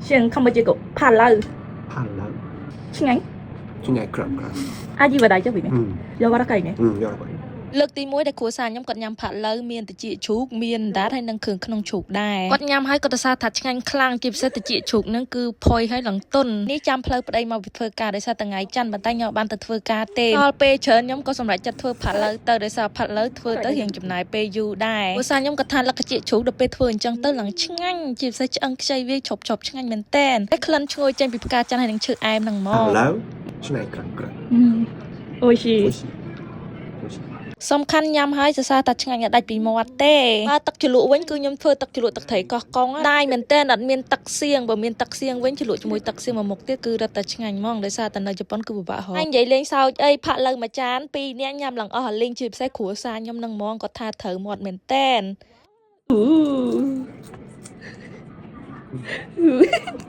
像看不这个帕老パラウ。ឆ្ងាញ់ しないクランクラン。味は大丈夫ね。うん。柔らかいね。うん、柔らかい。 លើកទី1ដែលគ្រួសារខ្ញុំគាត់ញ៉ាំផាក់ឡូវមានត្រចៀកជ្រូកមានអណ្ដាតហើយនិងគ្រឿងក្នុងជ្រូកដែរគាត់ញ៉ាំហើយគាត់ទៅសារថាឆ្ងាញ់ខ្លាំងជាពិសេសត្រចៀកជ្រូកហ្នឹងគឺផុយហើយឡើងទន់នេះចាំផ្លូវប្តីមកពីធ្វើការដោយសារថ្ងៃច័ន្ទប៉ុន្តែខ្ញុំអត់បានទៅធ្វើការទេដល់ពេលច្រើនខ្ញុំក៏សម្រេចចិត្តធ្វើផាក់ឡូវទៅដោយសារផាក់ឡូវធ្វើទៅរៀងចំណាយពេលយូរដែរគ្រួសារខ្ញុំក៏ថាលក្ខជាតិជ្រូកដល់ពេលធ្វើអញ្ចឹងទៅឡើងឆ្ងាញ់ជាពិសេសឆ្អឹងខ្ចីវាជ្រុបជ្រុបឆ្ងាញ់មែនតែនតែក្លិនឈ្ងុយចេញពីផ្កាច័ន្ទហើយនឹងឈើអែមហ្នឹងមក パラウ。しないクランクラン。うん美味しい。美味しい。美味しい。 សំខាន់ញ៉ាំហើយសរសើរតែឆ្ងាញ់អត់ដាច់ពីមាត់ទេបើទឹកជ្រលក់វិញគឺខ្ញុំធ្វើទឹកជ្រលក់ទឹកត្រីកោះកុងដែរមែនតើអត់មានទឹកសៀងបើមានទឹកសៀងវិញជ្រលក់ជាមួយទឹកសៀងមួយមុខទៀតគឺរឹតតែឆ្ងាញ់ហ្មងដោយសារតែនៅជប៉ុនគឺពិបាកហូបហើយនិយាយលេងសើចអីផាក់លើមួយចានពីរនាក់ញ៉ាំឡើងអស់អាលីងជាពិសេសគ្រួសារខ្ញុំនឹងហ្មងគាត់ថាត្រូវមាត់មែនតើ うー。